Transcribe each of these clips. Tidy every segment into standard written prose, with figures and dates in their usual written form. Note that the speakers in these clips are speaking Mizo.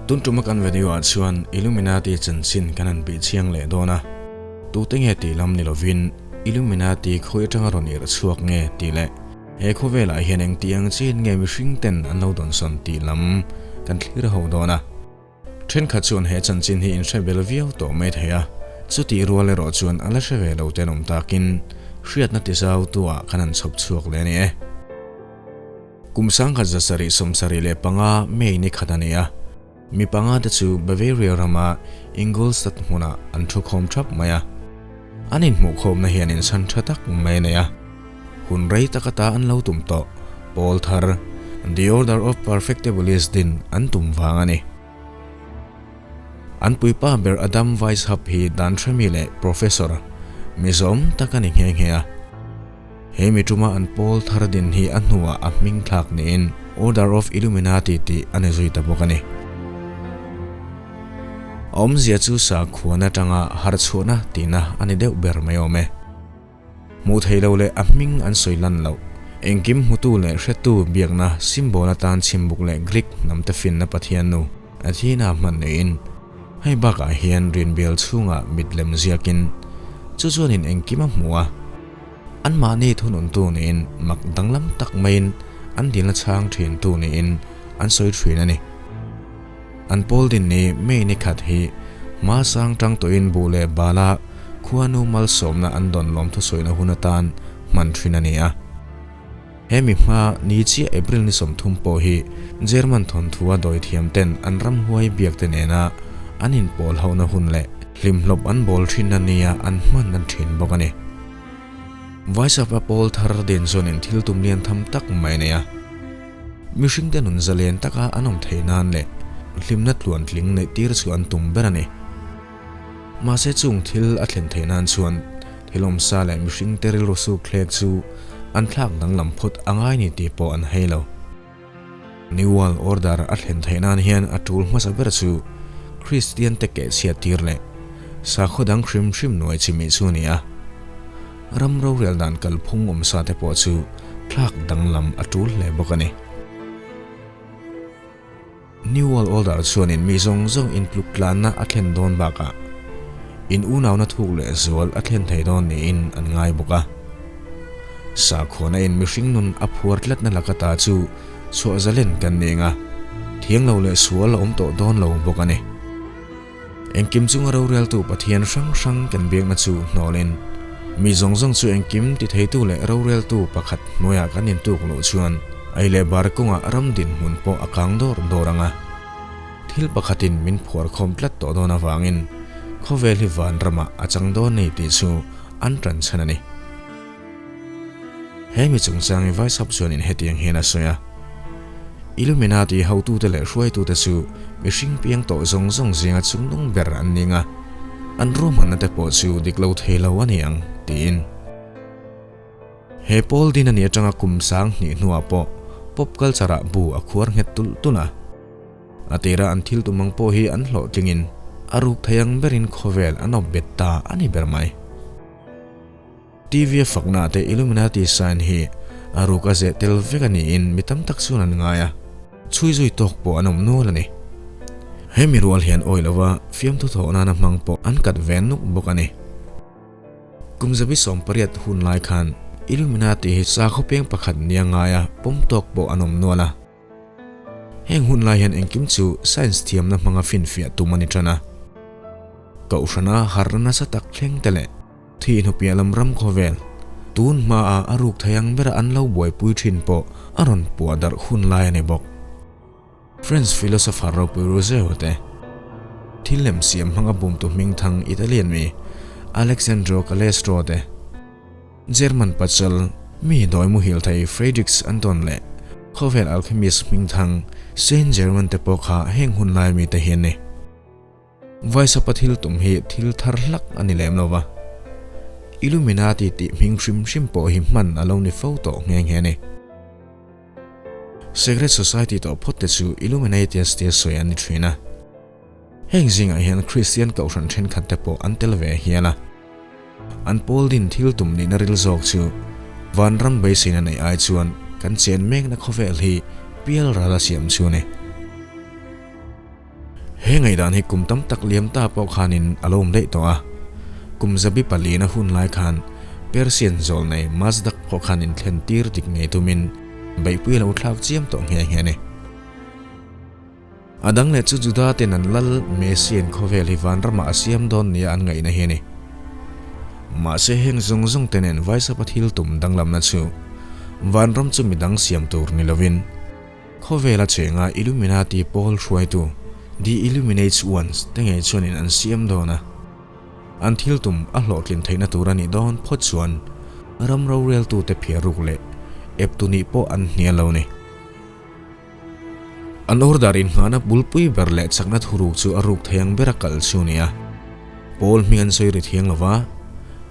Tun tuma kan video ah chuan Illuminati chanchin kan han bih chiang leh dawn a, tute nge tih lam ni lovin Illuminati khawi atanga rawn irh chhuak nge tih leh he khawvelah hian engti ang chin nge mihring ten an lo dawnsawn tih lam kan thlir ho dawn a. Thenkhat chuan he chanchin hi in hre bel viau tawh mai thei a, chutih rual erawh chuan a la hre ve lo ten awm takin hriatna tizau tu ah kan han chhawp chhuak leh a ni e. Kum 1775 May ni khat a ni a, mi panga te chu Bavaria rama Ingolstadt hmunah an thu khawm thap mai a. An inhmuhkhawmna hian inchhan tha tak mai a nei a, hun rei tak ata an lo tum tawh pawl thar, The Order of Perfectibilists din an tum vang a ni. An puipa ber Adam Weishaupt hi dan hremi leh professor mi zawm tak a ni nghe nghe a. He mi tuma an pawl thar din hi a hnuah a hming thlak niin Order of Illuminati tih a ni zui ta bawk a ni. A awmzia chu sakhuan atanga harchhuahna tihna a ni deuh ber mai awm e. Hmuh theih loh leh a hming an sawi lan loh. Engkim hmutu leh hretu biakna symbol atan chhimbuk leh Greek hnamte finna pathiannu Athena hman niin hei bakah hian rinbial chhungah mit lem ziakin chu chuanin engkim a hmu a. Anmahni thununtu niin mak danglam tak maiin an dilna chhang thintu niin an sawi thin a ni. An pawl din ni May ni khat hi hma sang tang tawhin buh leh bala khuanu malsawmna an dawn lawm thusawina hun atan hman thin a ni a. He mi hma ni chiah April ni 30 pawh hi German thawnthu a dawithiam ten an ramhuai biak te nena an inpawl hohna hun leh hlimhlawp an bawl thin a nia an hman an thin bawk a ni. Vaisapa pawl thar din chuanin thil tum lian tham tak mai a nei a. Mihringte nun zalen taka an awm theih nan leh hlimna tluantling neih tir chu an tum ber a ni. Mahse chung thil a thlen theih nan chuan thil awmsa leh mihringte rilru suk thlek chu an thlak danglam phawt a ngai ni tih pawh an hei lo. New World Order a thlen theih nan hian a tul hmasa ber chu Kristian te kehchhiat tir leh sakhaw dang hrim hrim nuai chi mih chu a ni a. Ram rorel dan kalphung awmsa te pawh chu thlak danglam a tul hle bawk a ni. New World Order chuanin mi zawng zawng intluk tlanna a thlen dawn bakah in unauna thuk leh zual a thlen thei dawn niin an ngai bawk a. Sakhuana in mihring nun a phuar tlatna laka ta chu chhuah zalen kan ni eng a, thiang lo leh sual a awm tawh dawn lo bawk a ni. Engkim chunga roreltu Pathian hrang hrang kan biakna chu hnawlin mi zawng zawng chu engkim ti theitu leh roreltu pakhat hnuaiah kan intuk loh chuan ei leh bar kawngah ram dinhmun pawh a kang dawr dawr ang a. Thil pakhatin min phuar khawm tlat tawh dawn avangin khawvel hi van ramah a chang dawn ni tih chu an tan chhan a ni. He mi chungchang i Vaisap chuanin hetiang hian a sawi a, Illuminati hotute leh hruaitute chu mihring piang tawh zawng zawng zinga chungnung ber an ning a, an ruahmanna te pawh chu dik lo thei lo a ni ang, tiin. He pawl din a nih atanga kum 2000 hnuah pawh pop culture-ah bu a khuar nghet tulh tulh a. A tira an thil tum ang pawh hi an hlawhtlingin a ruk thei ang berin khawvel an awp bet ta a ni ber mai. TV a fakna te Illuminati sign hi a ruk a zeh tel vek a niin mi tam tak chuan an ngai a, chhui zui tawk pawh an awm nual a ni. He mi rual hian awi lova fiamthu thawh nana hmang pawh an kat ve nuk bawk a ni. Kum 18 hun lai khan Illuminati hi sakhaw peng pakhat nia ngaia pawm tawk pawh an awm nual a. Heng hun lai hian engkim chu science thiamna hmanga finfiah tum a ni tan a. Kohhrana harna nasa tak thleng te leh thi hnupiah lam ram khawvel tun hmaa a ruk thei ang bera an lo buaipui thin pawh a rawn puah darh hun lai a ni bawk. French philosopher ropui Rousseau te thil lem siam hmanga bumtu hmingthang Italian mi Alexandro Calestro te German pachal mi dawi muhil thei Friedrichs Anton leh khawvel alchemist hmingthang Saint Germain te pawh kha heng hun lai mi te hi an ni. Vaisapa thil tum hi thil thar hlak a ni lem lo va, Illuminati tih hming hrim hrim pawh hi hman a lo ni fo tawh nghe nghe a ni. Secret Society tawh phawt te chu Illuminatians tia sawi an ni thin a. Heng zingah hian Kristian kohhran thenkhat te pawh an tel ve hial a. An pawl din thil tum nihna ril zawk chu vanram beiseina neih ai chuan kan chen mekna khawvel hi pial ral a siam chu a ni. He ngaihdan hi kum tam tak liam ta pawh khanin a lo awm daih tawh a. Kum zabi palina hun lai khan Persian zawlnei Mazdak pawh khan inthlen tir dik ngei tumin beihpui a lo thlak chiam tawh nghe nghe a ni. A dang leh chu Juda ten an lal Messian khawvel hi vanramah a siam dawn nia an ngaihna hi a ni. Mahse heng zawng zawng te nen Vaisapa thil tum danglamna chu vanram chu midang siam tur ni lovin khawvela chenga Illuminati pawl hruaitu, The Illuminates Ones, te ngei chuanin an siam dawn a. An thil tum a hlawhtlin theihna tur a nih dawn phawt chuan ram roreltute phiarruk leh eptu nih pawh an hnial lo ni. An order inngahna bulpui ber leh chakna thuruk chu a ruk thei ang bera kal chu a ni a. Pawl hming an sawi ri thiang lo va,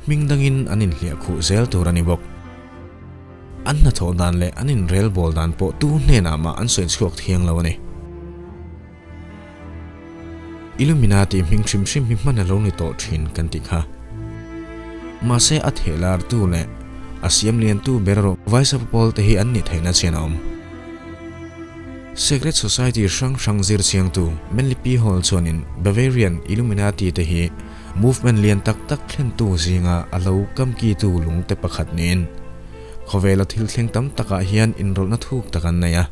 hming dangin an inhliah khuh zel tur a ni bawk. An hnathawh dan leh an inrelbawl dan pawh tu hnenah mah an sawi chhuak thiang lo a ni. Illuminati hming hrim hrim hi hman a lo ni tawh thin kan tih kha. Mahse a theh lartu leh a siam liantu ber erawh Vaisapa pawl te hi an nih theihna chian a awm. Secret Society hrang hrang zir chiangtu Manly P. Hall chuanin Bavarian Illuminati te hi movement lian tak tak thlentu zinga a lo kamkitu lungte pakhat niin khawvela thil thleng tam takah hian inrawlhna thuk tak an nei a.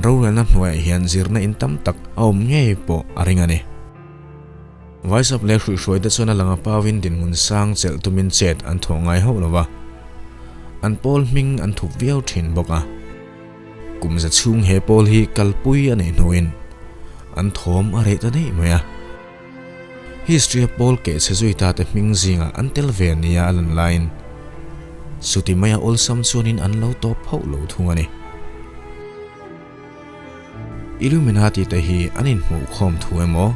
Rorelna hnuaiah hian zirna in tam tak a awm ngei pawh a ring a ni. Vaisap leh hruihhruaite chuan a langa pauin dinhmun sang chelh tumin chet an thawh ngai hauh lo va, an pawl hming an thup viau thin bawk a. Kum za chhung he pawl hi kalpui a neih hnuin an thawm a reh ta daih mai a. History-a pawl kehchhe zui ta te hming zingah an tel ve nia a lan laiin chuti maia awlsam chuanin an lo tawp hauh lo thung a ni. Illuminati te hi an inhmuhkhawm thu emaw,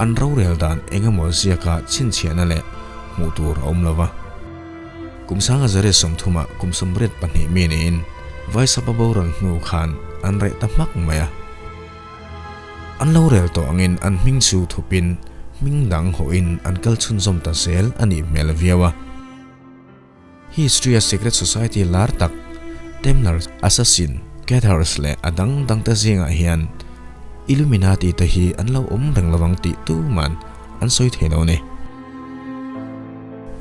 an rorel dan eng emaw ziaka chhinchhiahna leh hmuh tur a awm lo va. Kum sanga zariat sawmthumah kum 82 mi niin Vaisapa boral hnu khan an reh ta hmak mai a. An lo rel tawh angin an hming chu thupin hming dang hawhin an kal chhunzawm ta zel a nih hmel viau a. History-a secret society lar tak Templars, Assassin, Cathars leh a dang dangte zingah hian Illuminati te hi an lo awm reng lovang tih tuman an sawi thei lo a ni.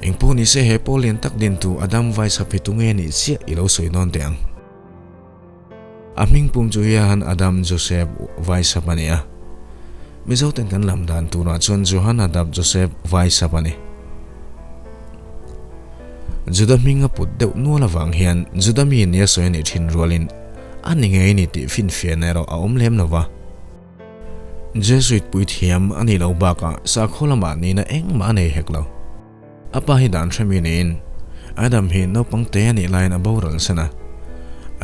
Engpawh nise he pawl lian tak dintu Adam Weishaupt hi tunge nih chiah i lo sawi dawn teh ang. A hming pum chu hian Adam Joseph Weishaupt a ni a. Mizo ten kan lam dan turah chuan Johan Adam Joseph Weishaupt a ni. Juda hming a put deuh nual avang hian Juda mi nia sawi a nih thin rualin a ni ngei ni tih finfiahna erawh a awm lem lo va. Jesuit puithiam a nih loh bakah sakhaw lamah nihna engmah a nei hek lo. A pa hi dan hremi niin Adam hi naupang te a nih laiin a boral san a.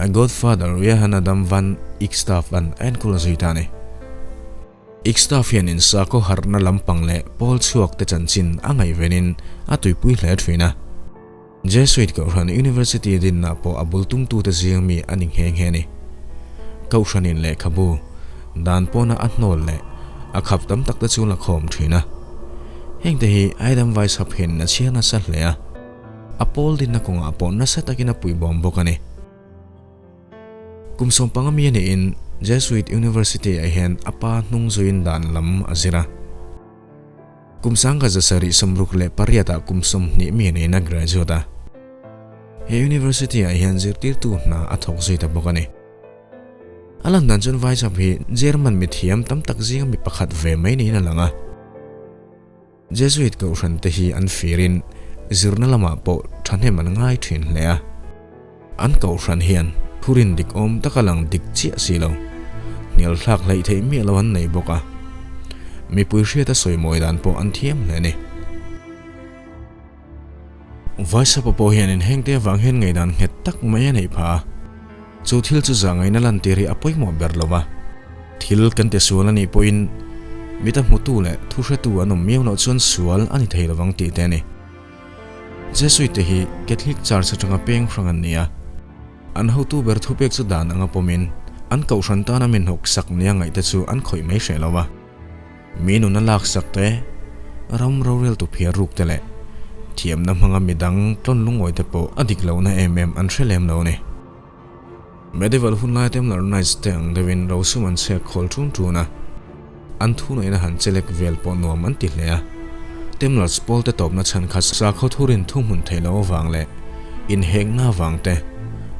A godfather Johan Adam van Ikstaff an a enkawl zui ta a ni. Ikstaff hian insakhaw harhna lampang leh pawl chhuak te chanchin a ngaihvenin a tuipui hle thin a. Jesuit Kohhran University dinna pawh a bul tumtute zing mi a ni nghe nghe a ni. Kohhranin lehkhabu dan pawna a hnawl leh a khap tam tak te chu la khawm thin a. Hengte hi Adam Weishaupt hian a chhiar nasa hle a, a pawl dinna kawngah pawh nasa takin a puibawm bawk a ni. Kum 15 mi a niin Jesuit University-ah hian a pa hnung zuiin dan lam a zir a. Kum 1768-ah kum 20 mi a niin a graduate a. He University-ah hian zirtirtu hna a thawk zui ta bawk a ni. A lan dan chuan Weishaupt hi German mithiam tam tak zinga mi pakhat ve mai niin a lang a. Jesuit kohhran te hi an firin zirna lamah pawh thahnem an ngai thin hle a. An kohhran hian thurin dik awm taka lang dik chiah si lo, hnial thlak hleih theih miah lo an nei bawk a. Mipui hriata sawimawi dan pawh an thiam hle a ni. Vaisapa pawh hian inhengte avang hian ngaihdan nghet tak mai a neih phah a. Chu thil chu zahngaihna lantir hi a pawimawh ber lo va. Thil kan ti sual a nih pawhin mita hmutu leh thu hretu an awm miau loh chuan sual a ni thei lovang tih te a ni. Jesuit te hi Catholic Church atanga peng hrang an ni a. An hotu ber thupek chu dan anga pawmin an kohhran tana min hnawk sak nia ngaihte chu an khawih mai hreh lo va. Mi nuna laksak te, ram roreltu phiar ruk te leh thiamna hmanga midang tlawn lungawi te pawh a dik lohna em em an hre lem lo a ni. Medieval hun laia Templar Knights te ang deuhin rosum an chhiak khawl ṭun ṭun a. an thuneihna han chelek vel pawh nuam an ti hle a. Templars pawlte tawpna chhan kha sakhaw thurin thuhmun theih loh avang leh inhekna avang te,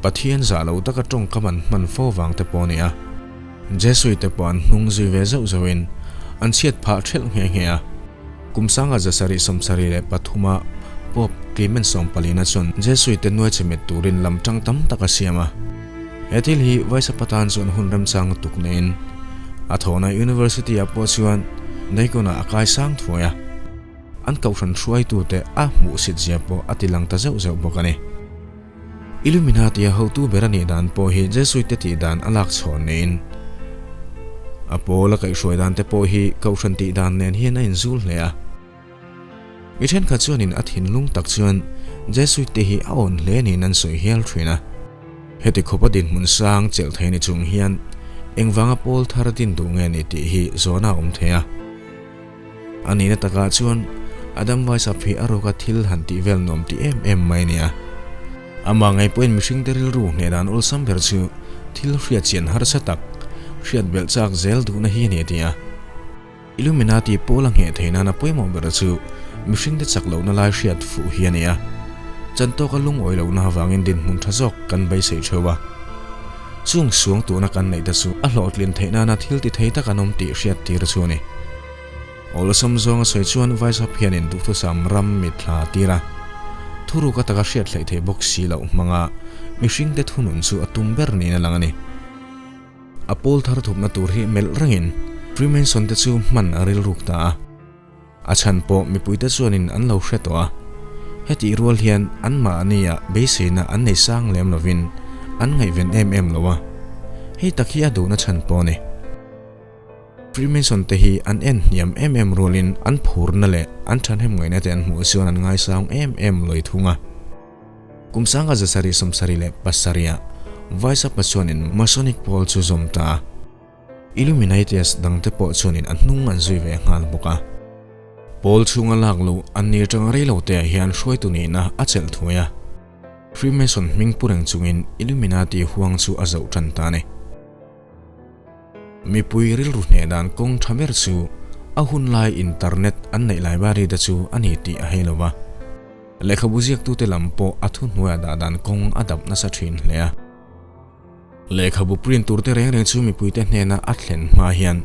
Pathian zah lo taka tawngkam an hman fo vang te pawh a ni a. Jesuit te pawh an hnung zui ve zauh zauhin an chhiat phah thelh nghe nghe a. Kum sanga 773 a Pope Clement 14 chuan Jesuit te nuai chimit turin lam tang tam tak a siam a. He thil hi Vaisapa tan chuan hun remchang lutuk neiin a thawhna University ah pawh chuan Daikon-ah a kai sang thuai a. An kohhran hruaitute a hmuhsit zia pawh a ti lang ta zeuh zeuh bawk a ni. Illuminati-a hotu ber a nih dan pawh hi Jesuit-te tih dan a lak chhawn niin a pawl a kaihhruai dan te pawh hi kohhran tih dan nen hian a inzul hle a. Mi thenkhat chuanin a thinlung tak chuan Jesuit-te hi a awn hle niin an sawi hial thin a. Heti khawpa dinhmun sang chelh thei ni chung hian engvanga pawl thar din duh nge ni tih hi zawhna a awm thei a. A nihna takah chuan Adam Weishaupt hi a ruka thil han tih vel nuam ti em em mai a ni a. Amah ngei pawhin mihringte rilru hneh dan awlsam ber chu thil hriat chian harsa tak, hriat belh chak zel duhna hi a ni a ti a. Illuminati pawl a ngheh theih nana pawimawh ber chu mihringte chak lohna lai hriat fuh hi a ni a. Chantawka lungawi lohna avangin dinhmun tha zawk kan beisei theuh a. Chung suang tuna kan neih te chu a hlawhtlin theih nana thil ti thei tak an awm tih hriat tir chu a ni. Awlsam zawnga sawi chuan Vaisap hianin duhthusam ram mitthla a tir a, thuruk a taka hriat hleih theih bawk si loh hmanga mihringte thunun chu a tum ber niin a lang a ni. A pawl thar thupna tur hi melh rengin Freemason te chu hman a rilruk ta a. A chhan pawh mipuite chuanin an lo hre tawh a, hetih rual hian anmahnia beiseina an nei sang lem lovin an ngaihven em em lo a, hei tak hi a duhna chhan pawh a ni. Freemason te hi an en hniam em em rualin an phurna leh an thahnem ngaihna te an hmuh chuan an ngaisang em em lawi thung a. Kum sanga 777 ah Vaisapa chuanin Masonic pawl chu zawm ta a. Illuminates dangte pawh chuanin a hnung an zui ve nghal bawk a. Pawl chhunga lak loh an ni atanga rei lo teah hian hruaitu nihna a chelh thuai a. Freemason hming pu reng chungin Illuminati huang chu a zoh tan ta a ni. Mipui rilru hneh dan kawng tha ber chu a hun lai internet an neih library te chu a ni tih a hei lo va. Lehkhabu ziaktute lam pawh a thuhnuaiah dah dan kawng a dap nasa thin hle a. Lehkhabu print tur te reng reng chu mipuite hnena a thlen hma hian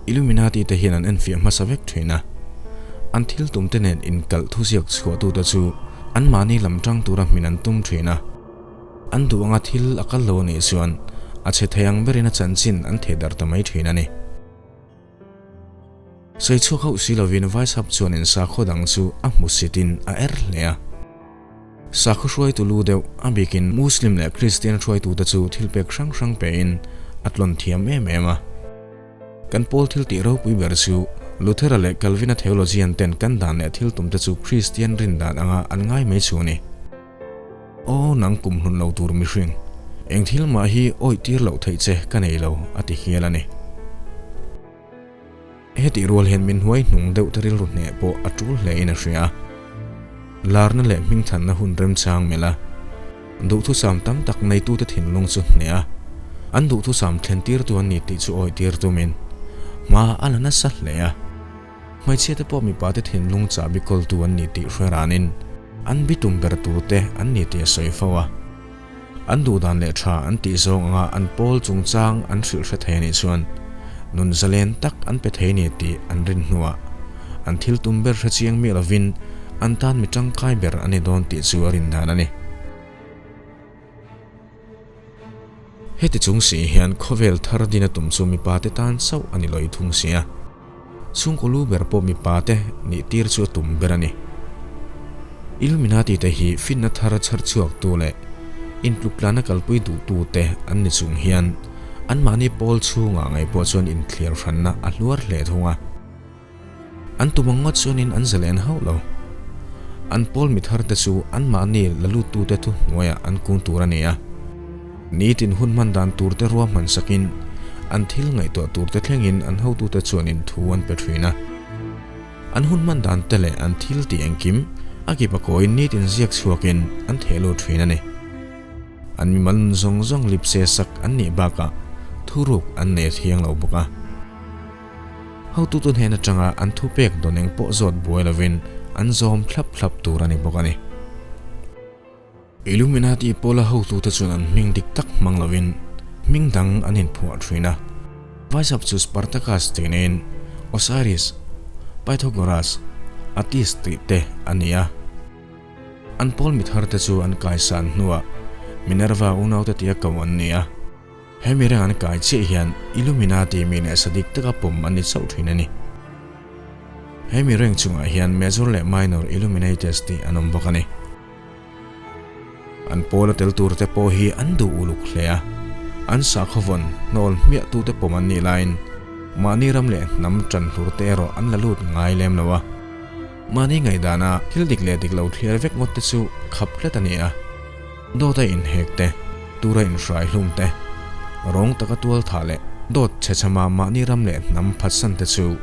Illuminati te hian an enfiah hmasa vek thin a. An thil tum te nen inkalh thuziak chhuahtute chu anmahni lam tang tura hmin an tum thin a. An duh anga thil a kal lo a nih chuan a chhe thei ang berin a chanchin an theh darh ta mai thin a ni. Sawi chhuak hauh si lovin Vaishap chuanin sakhaw dang chu a hmusitin a er hle a. Sakhaw hruaitu lu deuh, a bikin Muslim leh Kristian hruaitute chu thilpek hrang hrang pein a tlawn thiam em em a. Kan pawl thil tih ropui ber chu Luthera leh Calvin-a theologian ten kan dan leh thil tumte chu Kristian rin dan anga an ngai mai chu a ni. Aw nang kum hlun lo tur mihring, eng thil mah hi awih tir loh theih che ka nei lo, a ti hial a ni. Hetih rual hian min hnuai hnung deuh te rilru hneh pawh a tul hle in a hria a. Larna leh hmingthanna hun remchang melh a, duhthusam tam tak neitute thinlung chu hneh a, an duhthusam thlen tirtu an ni tih chu awih tir tumin hma a la nasa hle a. Hmeichhia te pawh mipa te thinlung chahbi kawltu an ni tih hre ranin an bitum ber turte an ni tih a sawi fo a. An duhdan leh tha an tih zawng anga an pawl chungchang an hrilh hre thei anih chuan nun zalen tak an pe thei ni tih an rin hnuah an thil tum ber hre chiang miah lovin an tan mi tangkai ber a ni dawn tih chu a rin dan a ni. Heti chung si hian khawvel thar din a tum chu mipa te tan chauh a ni lawi thung si a. Chhungkaw lu ber pawh mipa te nih tir chu a tum ber a ni. Illuminati te hi finna thar chhar chhuak tu leh intluktlana kalpui duh tu te an ni chung hian anmahni pawl chhungah ngei pawh chuan inthliar hranna a hluar hle thung a. An tum ang ngawt chuanin an zalen hauh lo. An pawl mi thar te chu anmahni la luttute thu hnuaiah an kung tur a ni a. Nitin hun hman dan tur te ruahman sakin an thil ngaihtuah tur te thlengin an hotute chuanin thu an pe thin a. An hun hman dan te leh an thil tih engkim a kip a kawiin nitin ziak chhuakin an theh lut thin a ni. An mimal nun zawng zawng lipse sak an nih bakah thuruk an nei thiang lo bawk a. Hotute hnen atanga an thupek dawn eng pawh zawt buai lovin an zawm thlap thlap tur a ni bawk a ni. Illuminati pawla hotute chuan an hming dik tak hmang lovin hming dang an inphuah thin a. Vaisap chu Spartacus tih niin Osiris, Pythagoras, Attis tih te a ni a. An pawl mithar te chu an kaisan hnuah Minerva unaute tia ko an ni a. He mi reng an kai chiah hian Illuminati mi leh sa dik taka pawm an ni chauh thin a ni. He mi reng chungah hian Major leh Minor Illuminates tih an awm bawk a ni. An pawla tel tur te pawh hi an duh uluk hle a, an sakhaw vawn hnawl hmiah tute pawm an nih laiin mahni ram leh hnam ṭan hlur te erawh an la lut ngai lem lo a. Mahni ngaihdana thil dik leh dik lo thliar vek ngawt te chu khap tlat a ni a. Dawt a inhek te, tur a inhrai hlum te, rawng taka tual thah leh dawt chhe chhama mahni ram leh hnam phatsan te chu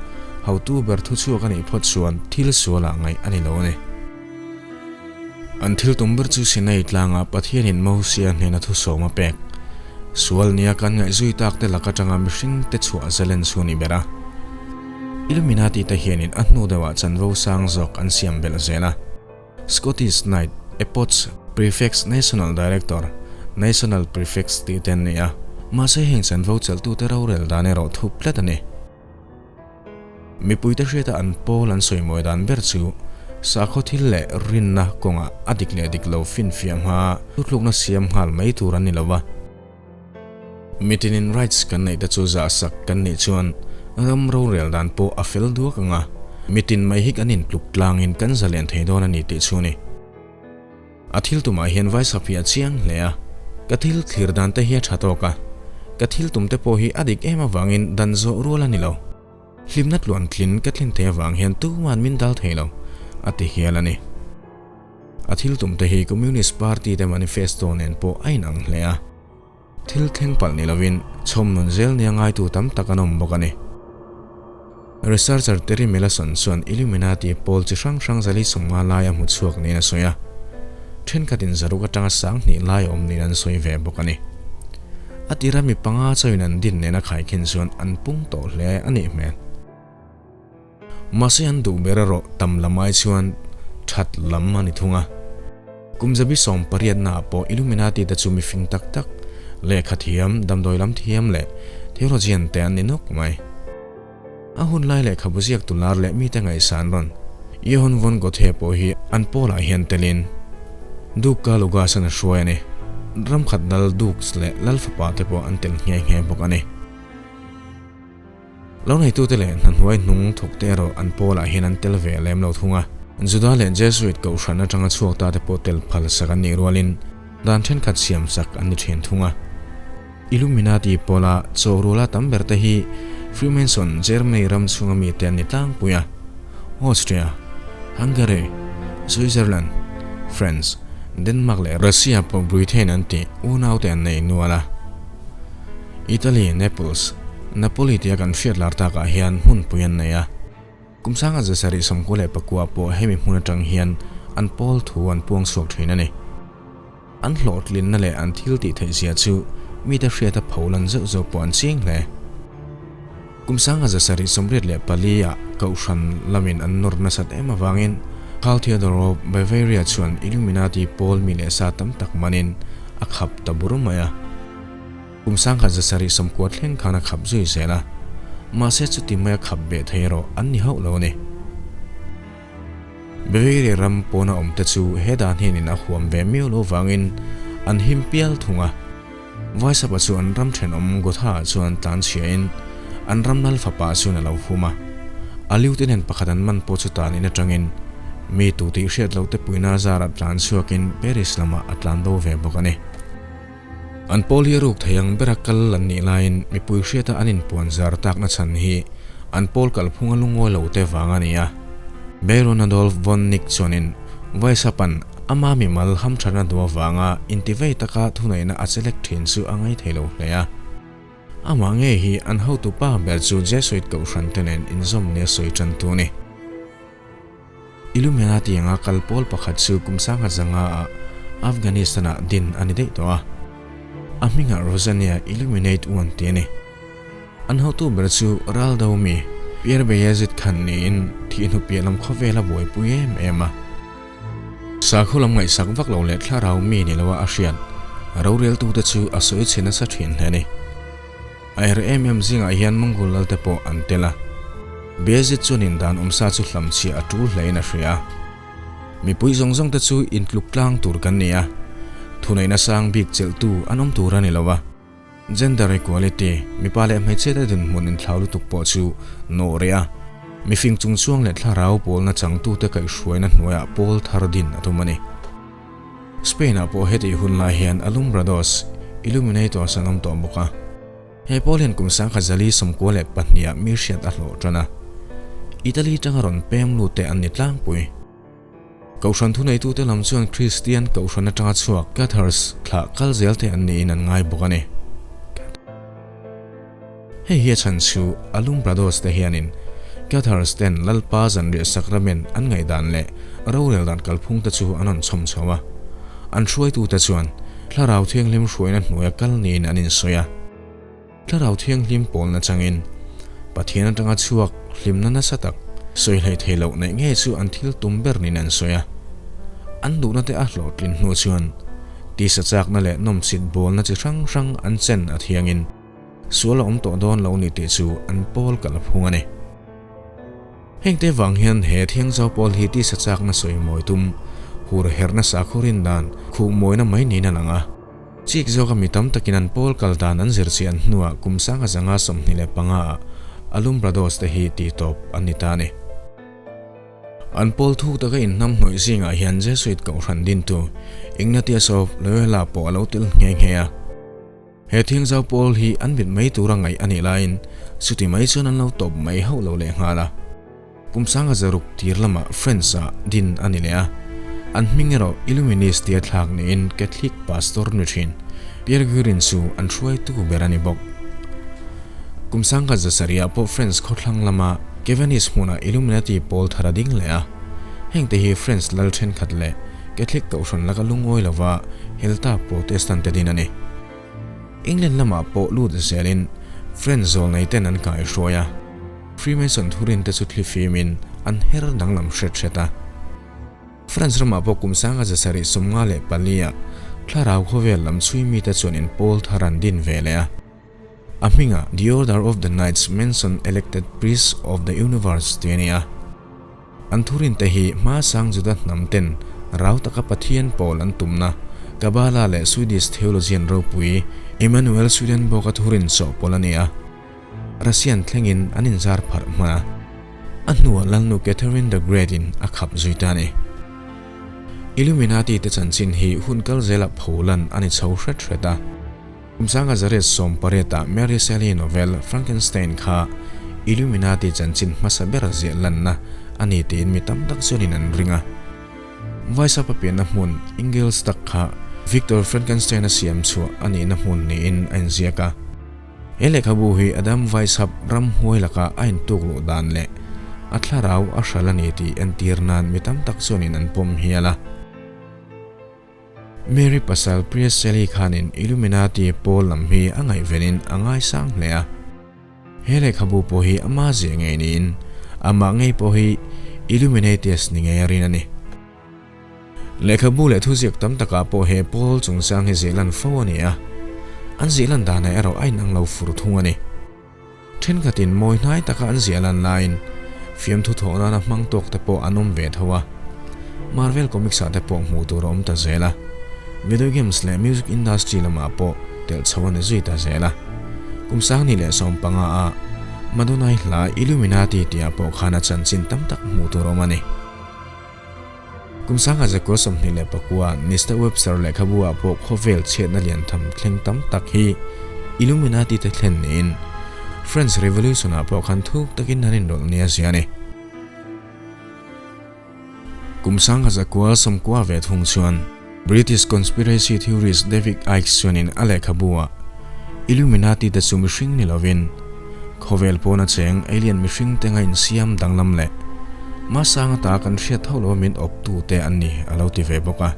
hotu ber thuchhuak a nih phawt chuan thil sualah ngaih a ni lo a ni. An thil tum ber chu Sinai tlanga Pathianin Mosia hnena thusawm a pek. Sual nia kan ngaihzui tak te lak atanga mihring te chhuah zalen chu a ni ber a. Illuminati te hianin a hnu deuhah chanvo sang zawk an siam belh zel a. Scottish Knight, Epoch, Prefects National Director, National Prefects tih te an ni a. Mahse heng chanvo chelhtute rorel dan erawh thup tlat a ni. Mipuite hriata an pawl an sawimawi dan ber chu sakhaw thil leh rinna kawngah a dik leh dik lo finfiah hma thuthlukna siam nghal mai tur an ni lo va. Mitinin rights kan neih te chu zahsak kan nih chuan ram rorel dan pawh a fel duak ang a, mitin mai hi kan intluk tlangin kan zalen thei dawn a ni tih chu a ni. A thil tumah hian Vaisap hi a chiang hle a, ka thil thlir dan te hi a tha tawk a, ka thil tum te pawh hi a dik em avangin dan zawh rual a ni lo. Hlimna tluantlin ka thlen thei avang hian tuman min dal thei lo, a ti hial a ni. A thil tum te hi Communist Party te manifesto nen pawh a inang hle a. Thil thleng palh ni lovin chhawm nun zel nia ngaitu tam tak an awm bawk a ni. Researcher Terry Melason chuan Illuminati pawl chi hrang hrang zali sawmnga lai a hmu chhuak niin a sawi a, thenkhatin zaruk atanga sanghnih lai a awm niin an sawi ve bawk a ni. A tira mi panga chauhin an din nena khaikhin chuan an pung tawh hle a nih hmel. Mahse an duh ber erawh tam lam ai chuan that lam a ni thung a. Kum zabi 18 naah pawh Illuminati te chu mifing tak tak, lehkha thiam, damdawi lam thiam leh theologian te an ni nawk mai. A hun lai lehkhabu ziak tu lar leh mite ngaihsan rawn Johann von Goethe pawh hi an pawlah hian telin Duke Karl August-a'n a hruai a ni. Ramkhat lal Dukes leh lal fapa te pawh an tel nghe nghe bawk a ni. Lo neitute leh hna hnuai hnung thawkte erawh an pawlah hian an tel ve lem lo thung a. Juda leh Jesuit kohhran atanga chhuak tate pawh tel phal sak an nih rualin dan thenkhat siam sak an ni thin thung a. Illuminati pawla chawhruala tam ber te hi Freemason Germany ram chhunga mite an ni tlangpui a. Austria, Hungary, Switzerland, France, Denmark leh Russia pawh Britain an tih unaute an nei nual a. Italy, Naples, Napoli tia kan hriat lar takah hian hmunpui an nei a. Kum sanga 794 pawh hemi hmun atang hian an pawl thu an puang chhuak thin a ni. An hlawhtlinna leh an thil tih theih zia chu mite hriata pho lan zeuh zeuh pawh an ching hle. Kum sanga 784 ah Kohhran lamin an nawr nasat em avangin Karl Theodor of Bavaria chuan Illuminati pawl mi leh sa tam tak manin a khap ta bur mai a. Kum 1790 thleng khan a khap zui zel a, mahse chuti maia khap beh thei erawh an ni hauh lo a ni. Bavaria ram pawna awmte chu he dan hianin a huam ve miau lo vangin an him pial thung a. Vaisapa chu an ram thenawm Gotha-ah chuan tlan chhiain an ram lal fapa chuan a lo hum a. A lieutenant pakhat an man pawh chu tan in atangin mi tu tih hriat loh te puina zarah tlan chhuakin Paris lamah a tlan bo ve bawk a ni. An pawl hi a ruk thei ang bera kal an nih laiin mipui hriata an inpuan zar takna chhan hi an pawl kalphunga lungawi lo te vang a ni a. Baron Adolf von Nick chuanin Vaisapan ama mimal hamthatna duh avanga intivei taka thuneihna a chelek thin chu a ngaithei lo hle a. Amah ngei hi an hotu pa ber chu Jesuit kohhran te nen inzawm nia sawi tan tu a ni. Illuminati anga kal pawl pakhat chu kum 1500 ah Afghanistan-ah din a ni daih tawh a. A hmingah Rosania Illuminate One tih a ni. An hotu ber chu Raldo mi, Pierre Bayezid khan niin thih hnu piah lam khawvel a buaipui em em a. Sakhaw lam ngaihsak vak lo leh thlarau mi ni loa a hriat roreltute chu a sawi chhe nasa thin hle a ni. A er em em zingah hian Mongol lalte pawh an tel a. Bayezid chuanin dan awmsa chu hlamchhiah a tul hlein a hria a. Mipui zawng zawng te chu intluk tlang tur kan ni a, thuneihna sang bik chelhtu an awm tur a ni lo a. Gender equality, mipa leh hmeichhia te dinhmun inthlau lutuk pawh chu nawh reh a, mifing chungchuang leh thlarau pawlna changtute kaihhruaina hnuaiah pawl thar din a tum a ni. Spain-ah pawh hetih hun lai hian Alumbrados, Illuminators an awm tawh bawk a. He pawl hian kum 1992-ah mi hriat a hlawh tan a, Italy tanga rawn pem lut te an ni tlangpui. Kohhran thuneitute lam chuan Kristian kohhran atanga chhuak Cathars thlah kal zel te an niin an ngai bawk a ni. Hei hi a chhan chu Alumbrados te hianin Cathars ten Lalpa zanriah sakramen an ngaihdan leh rorel dan kalphung te chu an rawn chhawm chho a. An hruaitute chuan Thlarau Thianghlim hruaina hnuaia kal niin an insawi a. Thlarau Thianghlim pawlna changin Pathian atanga chhuak hlimna nasa tak sawi hleih thei loh neih ngei chu an thil tum ber niin an sawi a. An duhna te a hlawhtlin hnu chuan tisa chakna leh nawmchhit bawlna chi hrang hrang an chen a thiangin sual a awm tawh dawn lo ni tih chu an pawl kal phung a ni. Hengte vang hian he Thiangzau pawl hi tisa chakna sawi mawi tum hur herhna sakhaw rin dan khuh mawina mai niin a lang a. Chik zawka mi tam takin an pawl kal dan an zir chian hnuah kum 1525 ah Alumbrados te hi titawp an ni ta a ni. An pawl thuk taka inhnam hnawih zingah hian Jesuit kohhran dintu Ignatius of Loyola pawh a lo tel nghe nghe a. He Thiangzau pawl hi an mit mai tura ngaih a nih laiin chuti mai chuan an lo tawp mai hauh lo leh nghal a. Kum 1600 tir lamah France-ah din a ni leh a, an hming erawh Illuminist tia thlak niin Catholic pastor ni thin Pierre Guérin chu an hruaitu ber a ni bawk. Kum 1700 ah pawh France khawthlang lama Kevanis hmunah Illuminati pawl thar a ding leh a, hengte hi France lal thenkhat leh Catholic kohhran laka lungawi lova Helta Protestant te din a ni. England lamah pawh lut zelin French zawlnei ten an kaihruai a, Freemason thurin te chu thlifimin an her danglam hret hret a. France ramah pawh kum 1754 ah thlarau khawvel lam chhui mite chuan inpawl thar an din ve leh a. A hmingah The Order of the Knights Manson Elected Priests of the Universe tih a ni a. An thurinte hi hmasang Juda hnam ten rau taka Pathian pawl an tumna Kabbalah leh Swedish theologian ropui Emanuel Swedenborg-a thurin chawhpawlh a ni a. Russian thlengin an inzar pharh hman a, a hnuah Lalnu Catherine the Great-in a khap zui ta a ni. Illuminati te chanchin hi hun kal zelah pholan a ni chho hret hret a. Kum 1918-ah Mary Shelley novel Frankenstein kha Illuminati chanchin hmasa ber ziah lanna a ni tiin mi tam tak chuanin an ring a. Vaisapa pianna hmun Ingolstadt kha Victor Frankenstein-a siam chhuah a nihna hmun niin a inziak a. He lehkhabu hi Adam Weishaupt ramhuai laka a intuk luh dan leh a thlarau a hral a ni tih entir nan mi tam tak chuanin an pawm hial a. Mary pasal Priest Shelley khanin Illuminati pawl lam hi a ngaihvenin a ngaisang hle a. He lehkhabu pawh hi ama ziah ngei niin amah ngei pawh hi Illuminates ni ngei a rin a ni. Lehkhabu leh thuziak tam takah pawh he pawl chungchang hi zihlan fo a ni a, an zihlan danah erawh a inang lo fur thung a ni. Thenkhatin mawi hnai taka an ziah lan laiin fiamthu thawh nana hmang tawk te pawh an awm ve tho a, Marvel Comics ah te pawh hmuh tur a awm ta zel a, video games leh music industry lamah pawh telh chho a ni zui ta zel a. Kum 2015 ah Madonna-i hla Illuminati tih ah pawh khan a chanchin tam tak hmuh tur a awm a ni. Kum 1929 Mister Webster lehkhabu ah pawh khawvel chhiatna lian tham thleng tam tak hi Illuminati te thlen niin French Revolution ah pawh khan thuk takin an inrawlh nia zia a ni. Kum 1990 ve thung chuan British conspiracy theorist David Icke chuanin a lehkhabu ah Illuminati te chu mihring ni lovin Khawvel pawna cheng alien mihring te ngain siam danglam leh hmasang ata kan hriat tho lo min awp tu te an ni a lo ti ve bawk a.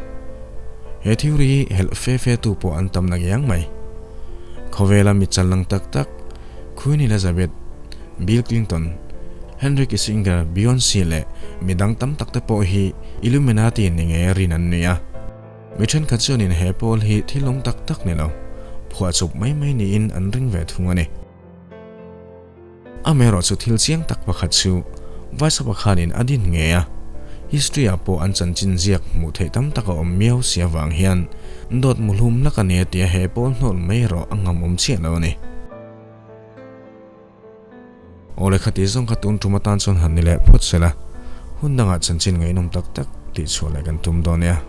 He theory hi helh fe fe tu pawh an tam na ngiang mai. Khawvela mi challang tak tak Queen Elizabeth, Bill Clinton, Henry Kissinger, Beyonce leh mi dang tam tak te pawh hi Illuminati ni nge rin an ni a. Mi thenkhat chuanin he pawl hi thil awm tak tak ni lo, phuahchawp mai mai niin an ring ve thung a ni. Amaherawh chu thil chiang tak pakhat chu Vaisapa khanin a din ngei a, history ah pawh an chanchin ziak hmuh theih tam tak a awm miau si avang hian dawt muhlum hlak a nia tia he pawl hnawl mai erawh a ngam awm chiah lo a ni. Aw le khati zawng kha tun tum atan chuan han ni leh phawt se la, hun dangah chanchin ngaihnawm tak tak tih chhuah leh kan tum dawn nia.